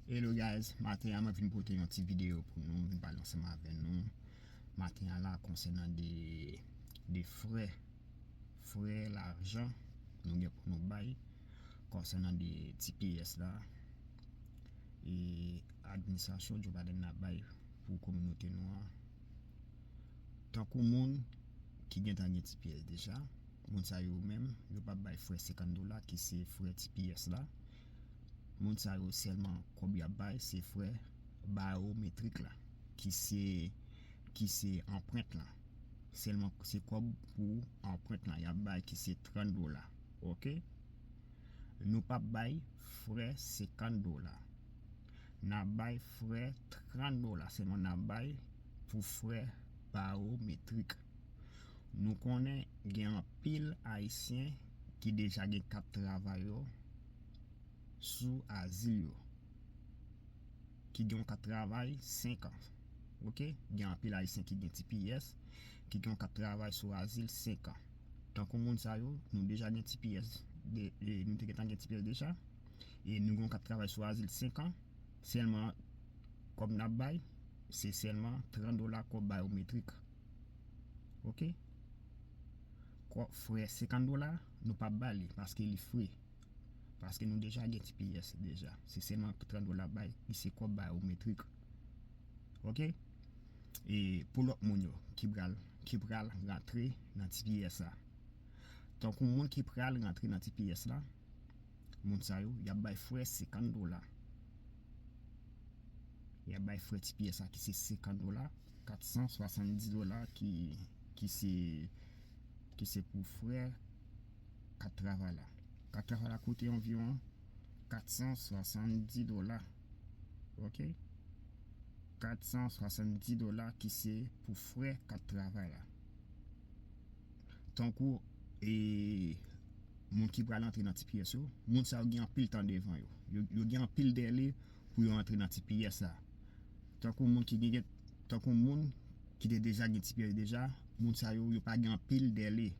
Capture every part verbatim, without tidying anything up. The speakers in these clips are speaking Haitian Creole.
Hello guys, maten an mwen vin pote yon ti videyo pou nou, vin pale ansanm avè nou. Maten an la konsènan de, de frè, frè lajan nou gen pou nou bay konsènan de T P S la e administrasyon Joe Biden la bay pou kominote nou an. Tankou moun ki gentan gen T P S deja, moun sa yo menm, yo p ap bay frè senkant dola ki se frè T P S la. Moun sa yo sèlman kòb y ap bay se frè bayometrik la, ki se, ki se anprent lan. Sèlman se kòb pou anprent lan y ap bay ki se trant dola. Oke? Nou p ap bay frè senkant dola. N ap bay frè trant dola, sèlman n ap bay pou frè bayometrik. Nou konnen gen anpil Ayisyen ki deja gen kat travay yo sou azil yo, ki gen yon kat travay senk an. Oke? Gen anpil Ayisyen ki gen T P S, ki gen yon kat travay sou azil senk an. Tankou moun sa yo, nou deja gen T P S, de, e, nou te gentan gen T P S deja, e nou gen yon kat travay sou azil senk an, sèlman kòb n ap bay, se sèlman trant dola kòb bayometrik. Oke? Kò-, frè senkant dola, nou p ap ba li, paske li fre. Paske nou deja gen T P S deja. Se sèlman trant dola bay, li se kòb bayometrik. Oke? E pou lòt moun yo ki pral, ki pral rantre nan T P S la. Tankou moun ki pral rantre nan T P S la, moun sa yo, y ap bay frè senkant dola. Y ap bay frè T P S la ki se senkant dola, kat san swasanndis dola ki, ki se, ki se pou frè kat travay la. Kat travay la koute anviwon kat san swasanndis dola. Oke? Kat san swasanndis dola ki se pou frè kat travay la. Tankou, e, moun ki pral antre nan T P S yo, moun sa yo gen anpil tan devan yo. Yo, yo gen anpil dèle pou yo antre nan T P S la. Tankou moun ki gen, tankou moun ki te deja gen T P S deja, moun sa yo, yo pa gen anpil dèle.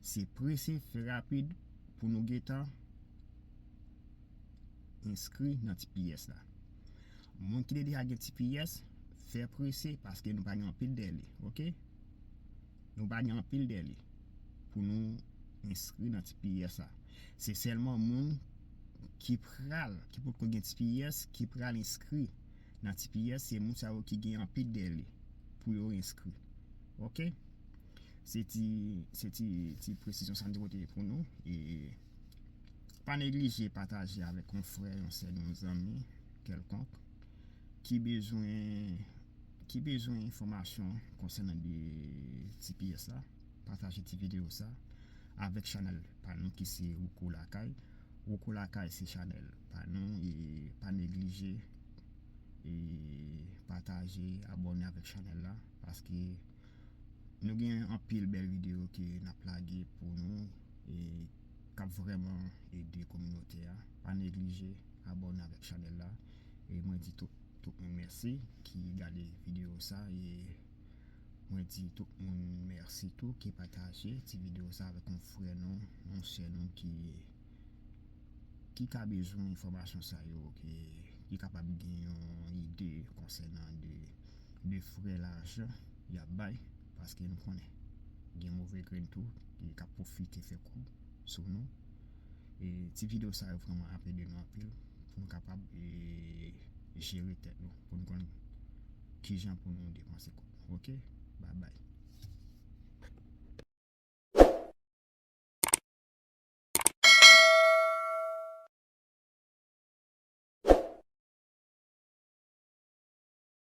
Se prese, fè rapid pou nou gentan enskri nan T P S la. Moun ki te deja gen T P S, fè prese paske nou pa gen anpil dèle, oke? Nou pa gen anpil dèle pou nou enskri nan T P S la. Se sèlman moun ki pral, ki potko gen T P S, ki pral enskri nan T P S, se moun sa yo ki gen anpil dèle pou yo enskri. Oke? Se ti, se ti, ti presizyon sa m te pote pou nou. E pa neglije pataje avèk yon frè, yon sè, yon zanmi kèlkonk ki bezwen, ki bezwen enfòmasyon konsènan de T P S la. Pataje ti videyo sa avèk chanèl pa nou ki se Wouko Lakay. Wouko Lakay se chanèl pa nou e pa neglije e pataje, abòne avèk chanèl la paske nou gen anpil bèl videyo ke n ap lage pou nou e k ap vrèman ede kominote a. Pa neglije abòne avèk chanèl la. E mwen di tout, tout moun mèsi ki gade videyo sa e mwen di tout moun mèsi tou ki pataje ti videyo sa avèk yon frè nou, yon sè nou ki, ki ka bezwen enfòmasyon sa yo, ki, ki kapab gen yon ide konsènan de, de frè lajan y ap bay, paske nou konnen gen move grenn tou ki ka pwofite fè kou sou nou. E ti videyo sa yo vrèman ap ede nou anpil pou nou kapab e, jere tèt nou, pou nou konn kijan pou nou depanse kòb nou. Oke? Babay.